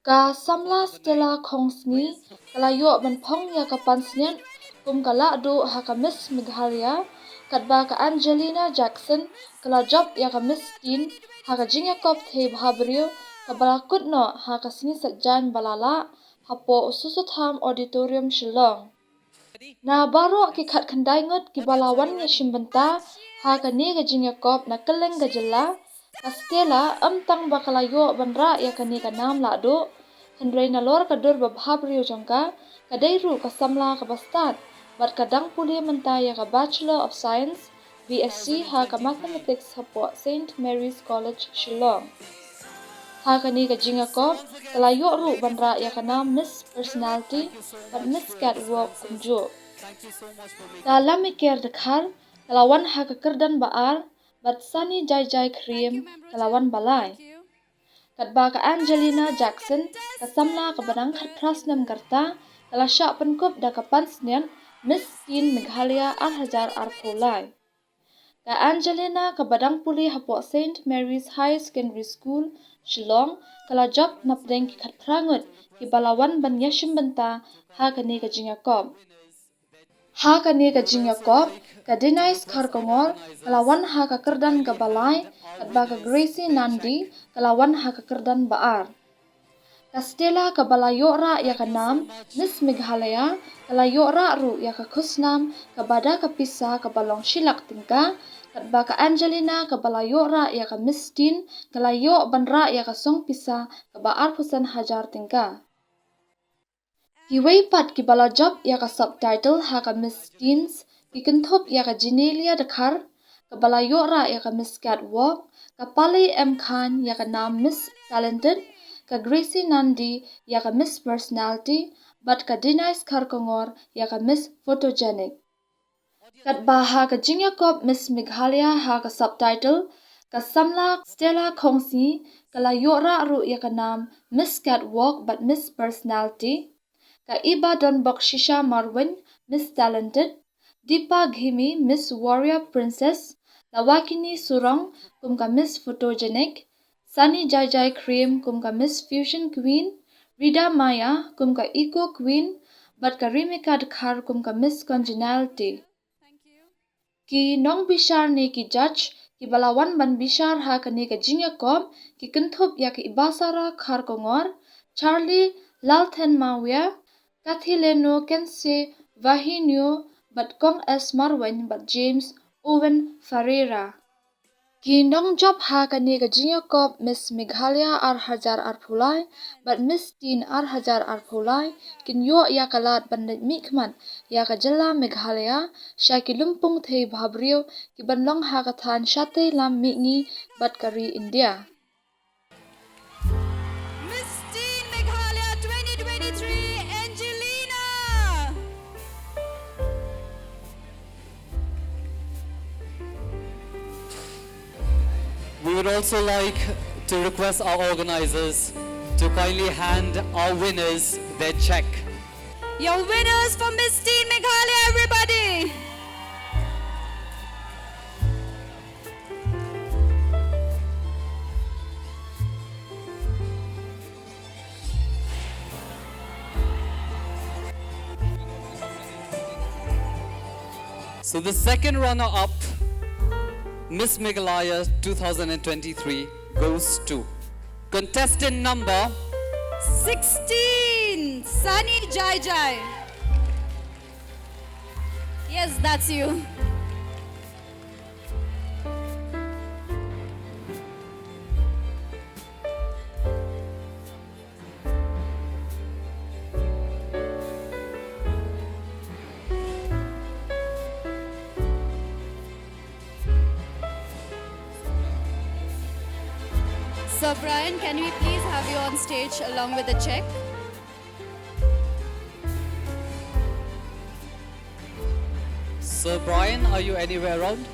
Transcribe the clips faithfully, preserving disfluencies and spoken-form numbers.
Ka samla Stella Khongsngi ka la ïoh ban phong ïa ka pansngiat kum ka lahduh ha ka Miss Meghalaya, katba ka Angelina Jackson ka la jop ïa ka Miss Teen ha ka jingïakop thei bhabriew kaba la kut noh ha ka sngi Saitjaiñ ba la lah hapoh u Soso Tham Auditorium, Shillong. Na baroh ki khatkhyndai ngut kiba la wan ïashim bynta ha kane ka jingïakop na kylleng ka jylla, ka Stella ym tang ba ka la ïoh ban rah ïa kane ka nam lahduh, hynrei nalor ka dur ba bhabriew jong ka, ka dei ruh ka samla kaba stad bad ka dang pule mynta ïa ka Bachelor of Science, B S C ha ka Mathematics hapoh Saint Mary's College, Shillong. Ha kane ka jingïakop ka la ïoh ruh ban rah ïa ka nam Miss Personality bad Miss Catwalk kumjuh. Ka Lamiker Dkhar ka la wan ha ka kyrdan ba ar bad Sani Jaijai Khriem ka la wan ba lai. Katba ka Angelina Jackson, ka samla kaba dang khatphra snem ka rta, ka la shah pynkup da ka pansngiat Miss Teen Meghalaya ar hajar arphew lai. Ka Angelina kaba dang pule hapoh Saint Mary's Higher Secondary School, Shillong, ka la jop napdeng ki khatphra ngut kiba la wan ban ïashim bynta ha kane ka jingïakop. Ha kane ka jingïakop, ka Denise Kharkongor ka la wan ha ka kyrdan kaba lai, katba ka Gracie Nandi ka la wan ha ka kyrdan ba ar. Ka Stella kaba la ïoh rah ïa ka nam Miss Meghalaya ka la ïoh rah ruh ïa ka khusnam kaba da ka pisa kaba long shi lak tyngka, katba ka Angelina kaba la ïoh rah ïa ka Miss Teen ka la ïoh ban rah ïa ka song pisa kaba arphew san hajar tyngka. Kiwei pat kiba la jop ïa ka subtitle ha ka Miss Teens ki kynthup ïa ka Genelia Dkhar kaba la ïoh rah ïa ka Miss Catwalk, ka Pali M Khan ïa ka nam Miss Talented, ka Gracie Nandi ïa ka Miss Personality, bad ka Denise Kharkongor ïa ka Miss Photogenic. Katba ha ka jingïakop Miss Meghalaya ha ka subtitle, ka samla Stella Khongsngi ka la ïoh rah ruh ïa ka nam Miss Catwalk bad Miss Personality, ka Iba Donbok Shisha Marwein Miss Talented, Deepa Ghimi Miss Warrior Princess, Lawakini Surong kum ka Miss Photogenic, Sani Jaijai Khriem kum ka Miss Fusion Queen, Rida Maya kum ka Eco Queen, bad ka Rimika Dkhar kum ka Miss Congeniality. Ki nongbishar ne ki judge kiba la wan ban bishar ha kane ka jingïakop ki kynthup ïa ka Ibasara Kharkongor, Charlie Lalthenmawia, Kathileno Kense Vahinio, bad Kong S Marwein bad James Owen Ferreira. Ki nongjop ha kane ka jingïakop Miss Meghalaya ar hajar arphew lai bad Miss Teen ar hajar arphew lai kin ïoh ïa ka lad ban leit mihkhmat ïa ka jylla Meghalaya sha ki lympung thei bhabriew kiban long ha ka thaiñ shatei lam mihngi bad ka ri India. Miss Teen Meghalaya twenty twenty-three, Angelina. We would also like to request our organizers to kindly hand our winners their check. Your winners for Miss Teen Meghalaya, everybody. So the second runner-up, Miss Meghalaya two thousand twenty-three, goes to contestant number sixteen, Sani Jaijai. Yes, that's you. Sir Brian, can we please have you on stage along with the check? Sir Brian, are you anywhere around?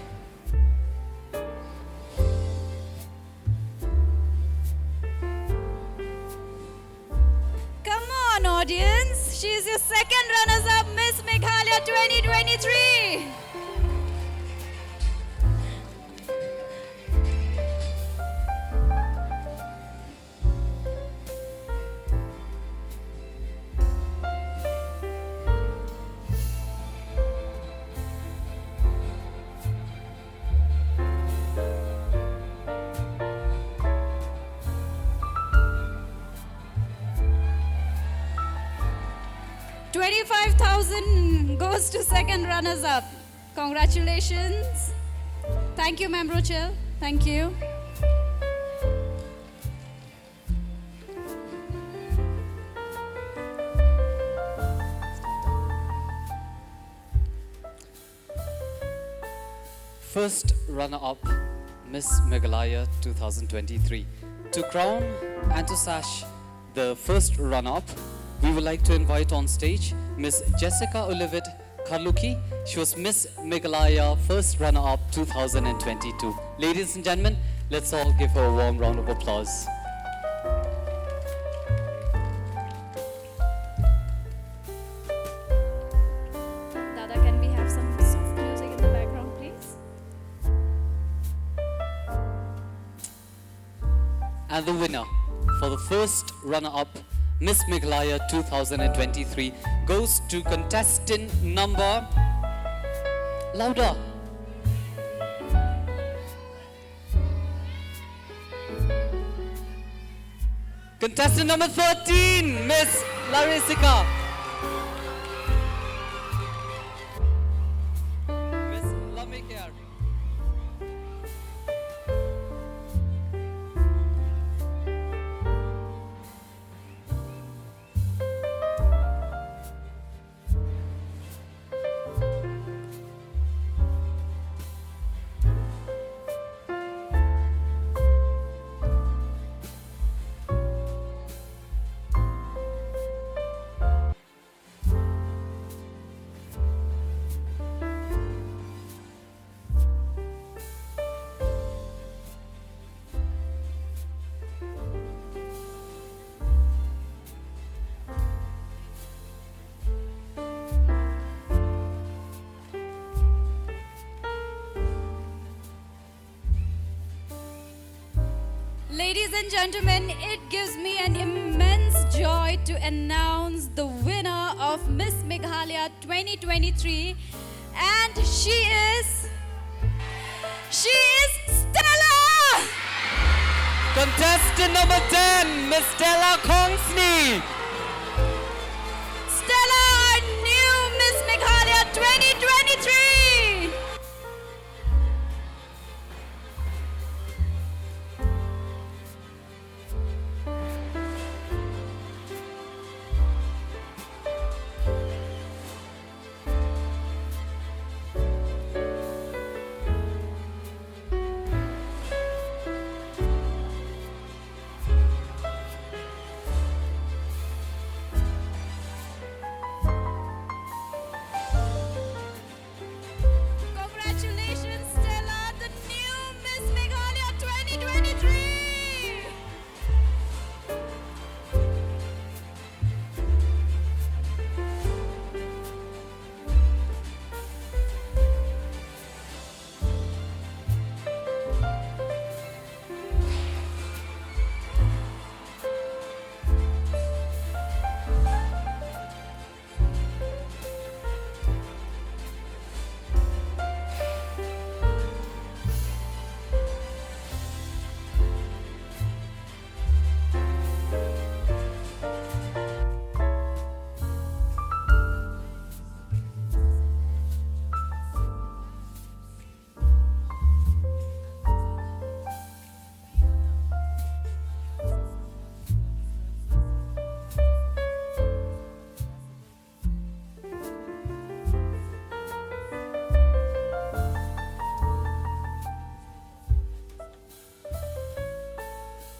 Come on, audience. She's your second runners-up, Miss Meghalaya twenty twenty-three. Twenty-five thousand goes to second runners up. Congratulations. Thank you, Ma'am Rochelle. Thank you. First runner-up, Miss Meghalaya two thousand twenty-three. To crown and to sash the first runner-up, we would like to invite on stage Miss Jessica Olivet Kharlukhi. She was Miss Meghalaya first runner-up two thousand twenty-two. Ladies and gentlemen, let's all give her a warm round of applause. Dada, can we have some soft music in the background, please? And the winner for the first runner-up, Miss Meghalaya two thousand twenty-three, goes to contestant number, louder. Contestant number thirteen, Miss Larisika. Miss Lamikar. Ladies and gentlemen, it gives me an immense joy to announce the winner of Miss Meghalaya twenty twenty-three, and she is, she is Stella! Contestant number ten, Miss Stella Khongsni.